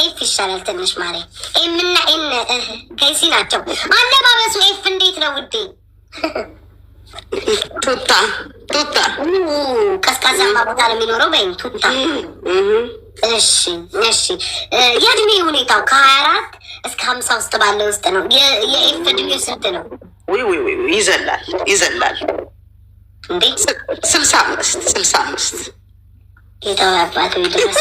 ከ F ይሻላል ትንሽ ማሬ። M እና N ከሲ ናቸው። አለባበሱ F እንዴት ነው ውዴ? ቱታ ቱታ። ቀዝቃዛማ ቦታ ነው የሚኖረው። በይኝ ቱታ። እሺ። የእድሜ ሁኔታው ከ24 እስከ 50 ውስጥ ባለው ውስጥ ነው። የ F እድሜው ስንት ነው? ውይ ውይ ውይ፣ ይዘላል ይዘላል። እንዴ? 65፣ 65። ጌታው አባት ድረስ።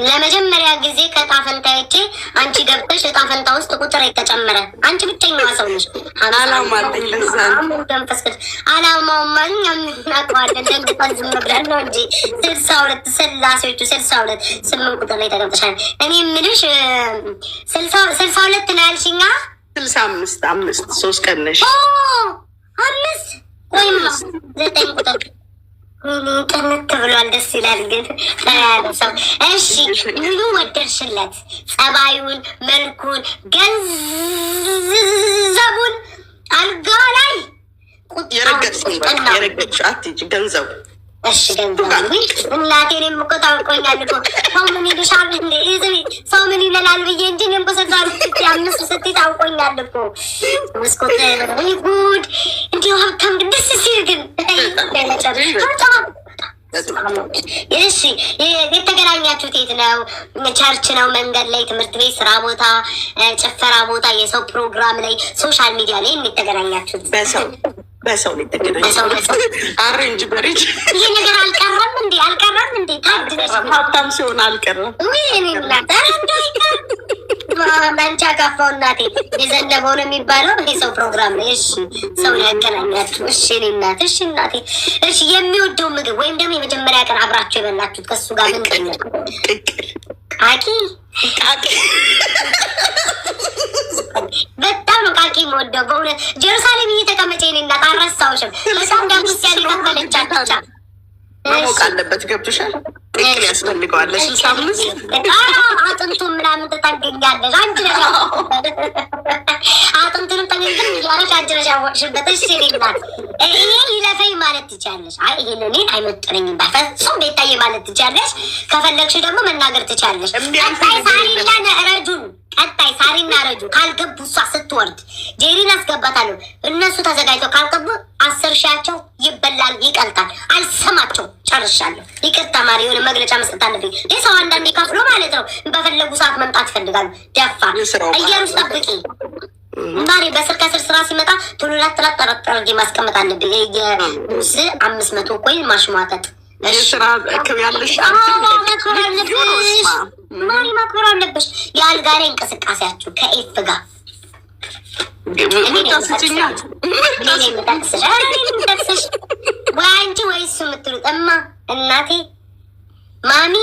ለመጀመሪያ ጊዜ ከዕጣ ፈንታዎቼ አንቺ ገብተሽ ዕጣ ፈንታ ውስጥ ቁጥር የተጨመረ አንቺ ብቸኛዋ ሰው ነሽ። አላማ አለኝ፣ ለዛ ነው። መንፈስ ቅዱስ አላማውማ እኛም እናውቀዋለን። ደንግጠን ዝም ብለን ነው እንጂ 62 ስላሴዎቹ 62 8 ቁጥር ላይ ተቀምጠሻል። እኔ የምልሽ 62 ነው ያልሽኛ? 65፣ አምስት ሶስት ቀን ነሽ። አምስት ወይም 9 ቁጥር ቅንት ብሏል። ደስ ይላል ግን ያለ ሰው። እሺ፣ ምኑ ወደድሽለት? ጸባዩን፣ መልኩን፣ ገንዘቡን፣ አልጋ ላይ የረገጥሽውን በቃ የረገጥሽው አትሂጂ፣ ገንዘቡ። እሺ ገንዘቡ። እናቴ እኔም እኮ ታውቆኛል እኮ፣ ሰው ምን ይልሻል እንዴ? ሰው ምን ይለናል ብዬ እንጂ እኔም እኮ 62 አምስት ስትይ ታውቆኛል እኮ። መስኮት ወይ ጉድ! እንዲሁ ሀብታም ግን ደስ ሲል ግን። እሺ፣ የተገናኛችሁት የት ነው? Church ነው? መንገድ ላይ፣ ትምህርት ቤት፣ ስራ ቦታ፣ ጭፈራ ቦታ፣ የሰው ፕሮግራም ላይ፣ social media ላይ የተገናኛችሁት? በሰው በሰው ነው የተገናኘው። በሰው በሰው። Arrange marriage። ይሄ ነገር አልቀረም እንዴ? አልቀረም እንዴ? ታድለሽ። ሀብታም ሲሆን አልቀረም። ውይ እኔ እናት፣ ኧረ እንደው አይቀርም። አንቺ አካፋው እናቴ፣ የዘነበው ነው የሚባለው። የሰው ፕሮግራም ላይ እሺ፣ ሰው ያገናኛችሁ። እሺ እኔ እናት፣ እሺ እናቴ፣ እሺ። የሚወደው ምግብ ወይም ደግሞ የመጀመሪያ ቀን አብራችሁ የበላችሁት ከሱ ጋር ምንድን ነው? ቅቅል። ቃቂ። ቃቂ። በጣም ነው ቃቂ የምወደው በእውነት። ጀሩሳሌም እየተቀመጨ የኔ እናት አልረሳሁሽም። በጣም ዳጉስ ያለ ከፈለቻት ብቻ። መሞቅ አለበት። ገብቶሻል? ቅቅል ያስፈልገዋል ለ65። አጥንቱ ምናምን ትታገኛለሽ። አንቺ ነሽ አጥንቱንም ጠንቅም እያደረግሽ አንቺ ነሽ ያወቅሽበት። እሺ እኔ እናት፣ ይሄ ይለፈኝ ማለት ትችያለሽ። አይ ይሄን እኔን አይመጥነኝም በፍጹም ቤታዬ ማለት ትችያለሽ። ከፈለግሽ ደግሞ መናገር ትችያለሽ። የሚያልፍ ቀጣይ ነገር የለም። ሳሪና ረጁን፣ ቀጣይ ሳሪና ረጁ ካልገቡ እሷ ስትወርድ ጄሪን አስገባታለሁ። እነሱ ተዘጋጅተው ካልገቡ 10 ሺያቸው ይበላል፣ ይቀልጣል። አልሰማቸው፣ ጨርሻለሁ። ይቅርታ ማሪ፣ የሆነ መግለጫ መስጠት አለብኝ። የሰው አንዳንዴ ከፍሎ ማለት ነው በፈለጉ ሰዓት መምጣት ይፈልጋሉ። ደፋ የስራው ባህሪ። እየሩስ ጠብቂ ማሪ፣ በስር ከስር ስራ ሲመጣ ቶሎ ላጥ ላጥ ጠረጥ አድርጌ ማስቀመጥ አለብኝ። የሩስ 500 coin ማሽሟጠጥ። የስራ ያለሽ ማክበር አለብሽ ማሪ፣ ማክበር አለብሽ። የአልጋ ላይ እንቅስቃሴያችሁ ከ F ጋር? ምርጫ ስጭኛ። እኔ ነኝ የምጠቅስሽ፣ ኧረ እኔ ነኝ የምጠቅስሽ። ወይ አንቺ ወይ እሱ የምትሉት እማ፣ እናቴ፣ ማሚ፣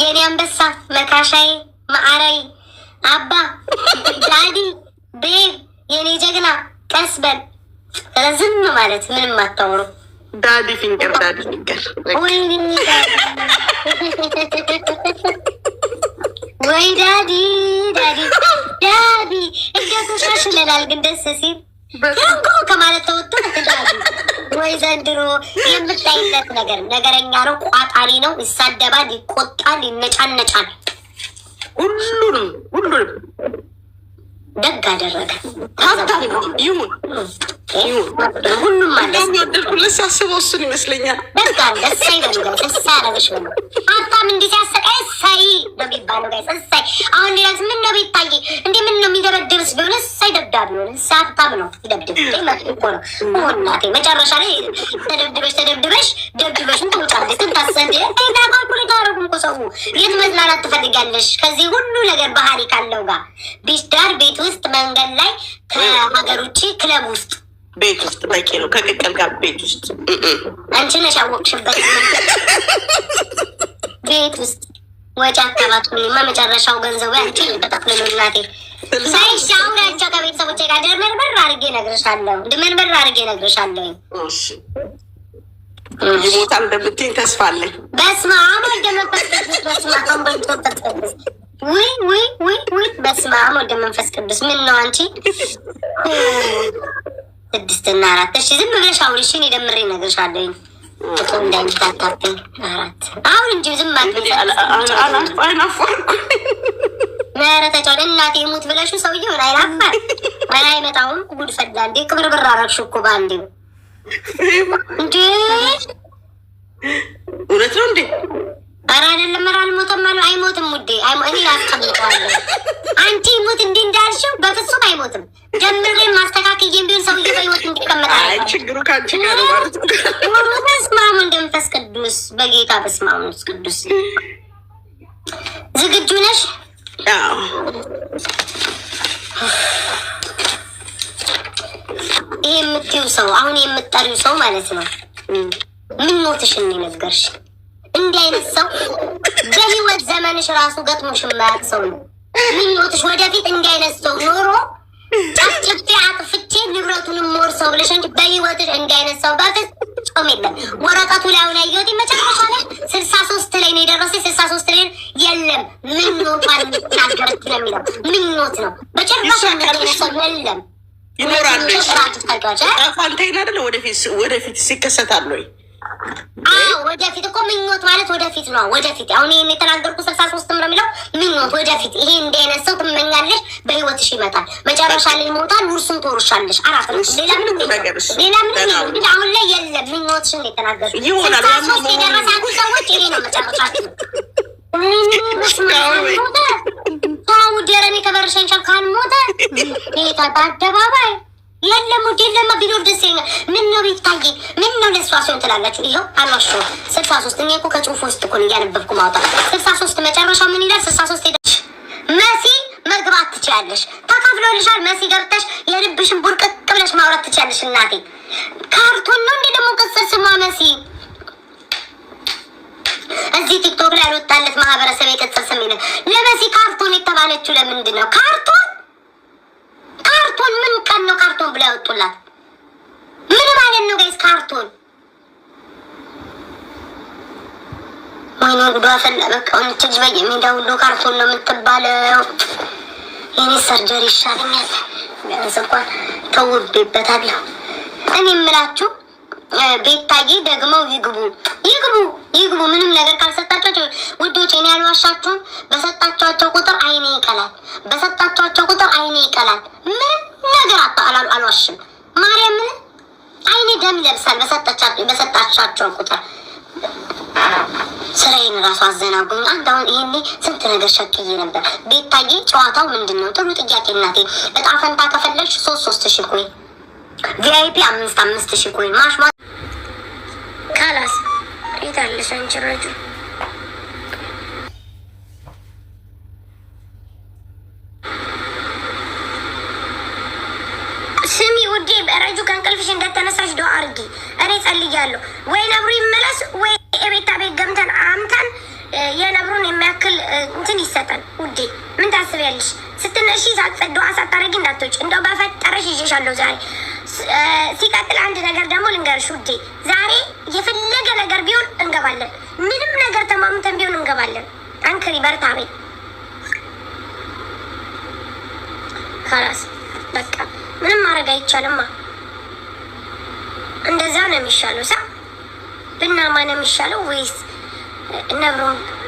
የኔ አንበሳ፣ መካሻዬ፣ ማዕረይ፣ አባ፣ daddy፣ babe፣ የኔ ጀግና፣ ቀስ በል። ዝም ማለት ምንም አታወሩ። Daddy finger፣ daddy finger። ወይኔ daddy፣ ወይ daddy፣ daddy፣ daddy እንደው ተሻሽለናል፣ ግን ደስ ሲል ትንጎ ከማለት ተወጥቶ daddy። ወይ ዘንድሮ የምታይለት ነገር ነገረኛ ነው፣ ቋጣሪ ነው፣ ይሳደባል፣ ይቆጣል፣ ይነጫነጫል። ሁሉንም ሁሉንም። ደግ አደረገ። ሀብታም ነው፣ ይሁን ይሁን። ሁሉም አለ። እንደውም የወደድኩለት ሳስበው እሱን ይመስለኛል። ደግ አለ። እሰይ በሉ guys፣ እሰይ አደረገሽ በሉ። ሀብታም እንዲህ ሲያሰቃይ እሰይ ነው የሚባለው guys፣ እሰይ። አሁን ሌላስ ምን ነው ቤታዬ? እንዴ ምን ነው የሚደበድብስ ቢሆን እሰይ ደብዳቤ ቢሆን እሰይ ሀብታም ነው ይደብድብ። እንዴ መጥፎ እኮ ነው። ኦ እናቴ፣ መጨረሻ ላይ ተደብድበሽ ተደብድበሽ ደብድበሽ ትውጫለሽ። ስንታሰ እንዴ calculate አደረጉም እኮ ሰው። የት መዝናናት ትፈልጊያለሽ? ከዚህ ሁሉ ነገር ባህሪ ካለው ጋር beach ዳር፣ ቤት ውስጥ፣ መንገድ ላይ፣ ከሀገር ውጭ፣ ክለብ ውስጥ? ቤት ውስጥ በቂ ነው። ከቅቅል ጋር ቤት ውስጥ። አንቺ ነሽ ያወቅሽበት። ቤት ውስጥ ወጪ አታባክኝማ። መጨረሻው ገንዘቡ ያንቺ ተጠቅልሎ እናቴ ሳይሽ አሁን አንቺ ከቤተሰቦቼ ጋር ድርምርምር አድርጌ እነግርሻለሁ። ድምርምር አድርጌ እነግርሻለሁ። እሺ፣ ይሞታል እንደምትይኝ ተስፋ አለኝ። በስመ አብ ወወልድ ወመንፈስ ቅዱስ። በስመ አብ ወወልድ ወመንፈስ ቅዱስ። ውይ ውይ ውይ ውይ! በስመ አብ ወወልድ ወመንፈስ ቅዱስ። ምን ነው አንቺ ስድስትና አራት። እሺ ዝም ብለሽ አውሪ። እሺ እኔ ደምሬ እነግርሻለሁ። ቁጥር እንዳይምታታብኝ አራት አሁን እንጂ ዝም አትበይ። አይናፋርኩ። ኧረ ተጫወት እናቴ ሙት ብለሽው ሰውዬውን አይናፋር ወላ አይመጣውም። ጉድ ፈላ እንዴ! ቅብርብር አደረግሽው እኮ በአንዴው እንዴ! እውነት ነው እንዴ? ኧረ አይደለም፣ ኧረ አልሞተም አሉ። አይሞትም ውዴ፣ እኔ አስቀምጠዋለሁ። አንቺ ሙት እንዲህ እንዳልሽው በፍጹም አይሞትም። ጀምሬም ማስተካከዬም ቢሆን ሰውዬው በህይወት እንዲቀመጥ አይ ችግሩ ከአንቺ ጋር ነው ማለት ነው። በስመ አብ ወወልድ ወመንፈስ ቅዱስ፣ በጌታ በስመ አብ ወመንፈስ ቅዱስ። ዝግጁ ነሽ? አዎ። ይሄ የምትይው ሰው አሁን የምትጠሪው ሰው ማለት ነው። ምኞትሽን ነው የነገርሽ። እንዲህ አይነት ሰው በህይወት ዘመንሽ ራሱ ገጥሞሽ የማያውቅ ሰው ነው ምኞትሽ። ወደፊት እንዲህ አይነት ሰው ኖሮ ጨፍጭፌ አጥፍቼ ንብረቱንም ወርሰው ብለሽ እንጂ በህይወትሽ እንዲህ አይነት ሰው በፍጹም የለም። ወረቀቱ ላይ አሁን ያየሁት መጨረሻ ላይ 63 ላይ ነው የደረሰ። 63 ላይ የለም። ምኞቷን የምትናገረች ነው የሚለው ምኞት ነው። በጭራሽ እንዲህ አይነት ሰው የለም። ይኖራሉ። ፋንታይን አይደለ? ወደፊት ሲከሰታል ወይ? አዎ ወደፊት እኮ ምኞት ማለት ወደፊት ነው። ወደፊት አሁን ይሄን የተናገርኩ 63 ነው የሚለው ምኞት ወደፊት። ይሄ እንዲህ አይነት ሰው ትመኛለሽ፣ በህይወትሽ ይመጣል፣ መጨረሻ ላይ ይሞታል፣ ውርሱን ትወርሻለሽ። አራት ነው። ሌላ ምንም ሌላ ምንም የለም። አሁን ላይ የለም። ምኞትሽን የተናገርኩ 63 የደረሳችሁ ሰዎች ይሄ ነው መጨረሻችሁ። ታው ደረኔ ከበርሸንሻል ካልሞተ ጌታ በአደባባይ የለም ውድ የለማ ቢኖር ደስ ይለኛል። ምን ነው ቤታዬ፣ ምን ነው ለእሷ ሲሆን ትላላችሁ። ይኸው አልዋሸሁም። 63 እኔ እኮ ከጽሁፍ ውስጥ እኮ ነው እያነበብኩ ማውጣት። 63 መጨረሻው ምን ይላል? 63 ሄደች መሲ መግባት ትችያለሽ። ተካፍሎልሻል። መሲ ገብተሽ የልብሽን ቡርቅቅ ብለሽ ማውራት ትችያለሽ። እናቴ ካርቶን ነው እንዴ ደግሞ ቅጽል ስሟ መሲ? እዚህ ቲክቶክ ላይ ያልወጣለት ማህበረሰብ የቅጽል ስም የለም። ለመሲ ካርቶን የተባለችው ለምንድን ነው? ካርቶን ካርቶን ምን ቀን ነው ካርቶን ብለው ያወጡላት? ምን ማለት ነው guys? ካርቶን ወይኔ ጉዷ ፈላ። በቃ እቺ ልጅ በየሜዳ ሁሉ ካርቶን ነው የምትባለው። የኔ surgery ይሻለኛል። ቢያንስ እንኳን ተውቤበታለሁ። እኔ የምላችሁ ቤታዬ ደግመው ይግቡ ይግቡ ይግቡ። ምንም ነገር ካልሰጣቸው ውዶች፣ እኔ ያልዋሻችሁም፣ በሰጣችኋቸው ቁጥር አይኔ ይቀላል። በሰጣችኋቸው ቁጥር አይኔ ይቀላል። ምንም ነገር አልዋሽም። ማርያምን አይኔ ደም ይለብሳል በሰጣቻቸው ቁጥር። ስራዬን ራሱ አዘናጉኝ። አንድ አሁን ይሄኔ ስንት ነገር ሸቅዬ ነበር። ቤታዬ ጨዋታው ምንድን ነው? ጥሩ ጥያቄ እናቴ። እጣ ፈንታ ከፈለግሽ 3 3 ሺህ coin፣ VIP 5 5 ሺህ coin ማሽ خلاص የታለሽ አንቺ ረጁ? ስሚ ውዴ፣ ረጁ ከእንቅልፍሽ እንደተነሳሽ ዱአ አድርጊ። እኔ ጸልያለሁ። ወይ ነብሩ ይመለስ ወይ የቤታ ቤት ገምተን አምተን የነብሩን የሚያክል እንትን ይሰጠን። ውዴ ምን ታስቢያለሽ? ስትነሺ ዱአ ሳታረጊ እንዳትወጪ። እንደው በፈጠረሽ ይዤሻለሁ ዛሬ። ሲቀጥል አንድ ነገር ደግሞ ልንገርሽ ውዴ፣ ዛሬ የፈለገ ነገር ቢሆን እንገባለን። ምንም ነገር ተማምተን ቢሆን እንገባለን። አንክሪ፣ በርታ በይ። خلاص በቃ ምንም ማድረግ አይቻልማ። እንደዛ ነው የሚሻለው። ሳ ብናማ ነው የሚሻለው ወይስ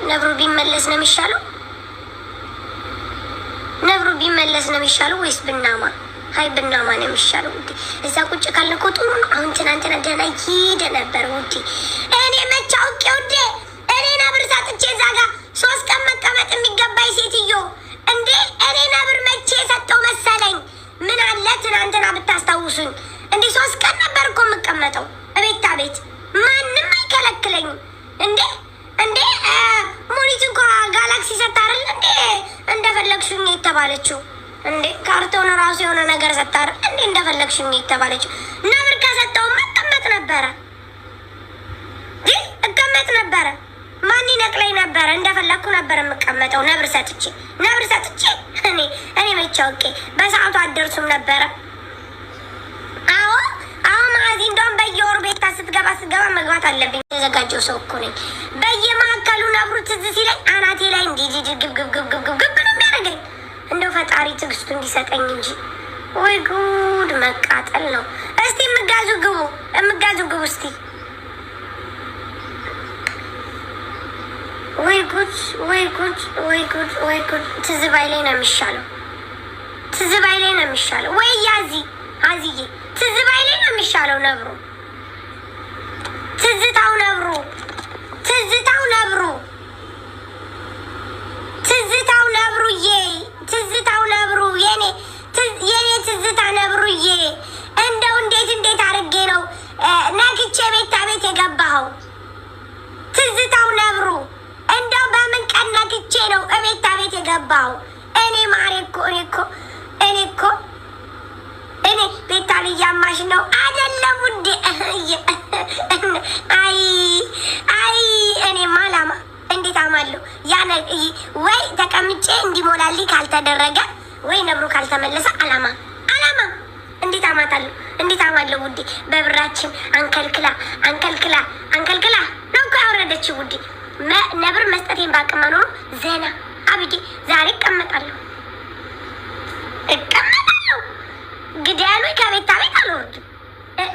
ነብሩ ቢመለስ ነው የሚሻለው? ነብሩ ቢመለስ ነው የሚሻለው ወይስ ብናማ? ሀይ ብናማ ነው የሚሻለው ውዴ። እዛ ቁጭ ካልን እኮ ጥሩ ነው። አሁን ትናንትና ደህና ሄደ ነበር ውዴ። እኔ መቼ አውቄ ውዴ፣ እኔ ነብር ሰጥቼ እዛ ጋ 3 ቀን መቀመጥ የሚገባኝ ሴትዮ እንዴ! እኔ ነብር መቼ የሰጠው መሰለኝ? ምን አለ ትናንትና ብታስታውሱኝ። እንዴ 3 ቀን ነበር እኮ የምቀመጠው እቤታ ቤት፣ ማንም አይከለክለኝም። እንዴ እንዴ ሙኒት እንኳ ጋላክሲ ሰታ አይደል እንዴ እንደፈለግሽኝ የተባለችው? እንዴ ካርቶን ራሱ የሆነ ነገር ሰታ አይደል እንዴ እንደፈለግሽኝ የተባለችው? ነብር ከሰጠው መቀመጥ ነበረ፣ ግን እቀመጥ ነበረ። ማን ይነቅለኝ ነበረ? እንደፈለግኩ ነበር የምቀመጠው። ነብር ሰጥቼ ነብር ሰጥቼ እኔ መቼ አውቄ በሰዓቱ አደርሱም ነበረ። አዎ አዎ ማዚ እንደውም በየወሩ ቤታ ስትገባ ስትገባ መግባት አለብኝ። የተዘጋጀው ሰው እኮ ነኝ። በየማዕከሉ ነብሩ ትዝ ሲለኝ አናቴ ላይ እንዲህ ግብ ግብ ግብ ግብ ግብ ነው የሚያደርገኝ። እንደው ፈጣሪ ትዕግስቱ እንዲሰጠኝ እንጂ ወይ ጉድ መቃጠል ነው። እስቲ የምጋዙ ግቡ፣ የምጋዙ ግቡ እስቲ። ወይ ጉድ፣ ወይ ጉድ፣ ወይ ጉድ፣ ወይ ጉድ! ትዝ ባይለኝ ነው የሚሻለው። ትዝ ባይለኝ ነው የሚሻለው። ወይ ያዚ አዝዬ ትዝ ባይለኝ ነው የሚሻለው። ነብሩ ትዝታው፣ ነብሩ ትዝታው፣ ነብሩ ትዝታው፣ ነብሩዬ ትዝታው፣ ነብሩ የኔ ትዝታ ነብሩዬ፣ እንደው እንዴት እንዴት አድርጌ ነው ነክቼ ቤታ ቤት የገባኸው? ትዝታው ነብሩ እንደው በምን ቀን ነክቼ ነው እቤታ ቤት የገባኸው? እኔ ማሬ እኮ እኔ እኮ እኔ ቤታን እያማሽ ነው አይደለም ውዴ? አይ አይ፣ እኔማ አላማ እንዴት አማለሁ? ያ ወይ ተቀምጬ እንዲሞላልኝ ካልተደረገ ወይ ነብሩ ካልተመለሰ አላማ አላማ እንዴት አማታለሁ? እንዴት አማለሁ ውዴ? በብራችን አንከልክላ አንከልክላ አንከልክላ ነው እኮ ያወረደችው ውዴ። ነብር መስጠቴን ባቅመ ኖሮ ዘና አብጌ ዛሬ እቀመጣለሁ እቀመጣለሁ። ግደሉ፣ ከቤታ ቤት አልወርድም።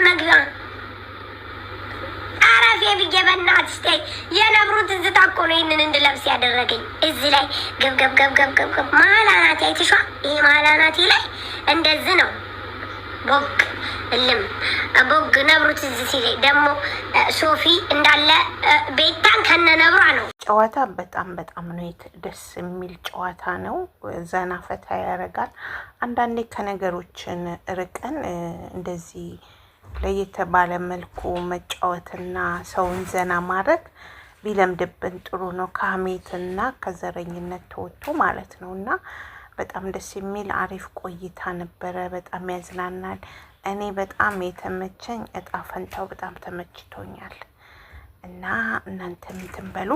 መግቢያ አረፌ ብዬ በእናትሽ ተይ። የነብሩ ትዝታ እኮ ነው ይህንን እንድለብስ ያደረገኝ። እዚህ ላይ ገብ ገብ ገብ ገብ ገብ ገብ መሀል አናቴ አይተሽዋ? ይሄ መሀል አናቴ ላይ እንደዚህ ነው። ቦግ እልም ቦግ ነብሩ ትዝ ሲለኝ ደግሞ ሶፊ እንዳለ ቤታን ከነ ነብሯ ነው። ጨዋታ በጣም በጣም ነው ደስ የሚል ጨዋታ ነው። ዘና ፈታ ያደርጋል። አንዳንዴ ከነገሮችን ርቀን እንደዚህ ለየት ባለ መልኩ መጫወትና ሰውን ዘና ማድረግ ቢለምድብን ጥሩ ነው። ከሀሜትና ከዘረኝነት ተወጥቶ ማለት ነው። እና በጣም ደስ የሚል አሪፍ ቆይታ ነበረ። በጣም ያዝናናል። እኔ በጣም የተመቸኝ እጣ ፈንታው በጣም ተመችቶኛል። እና እናንተም እንትን በሉ።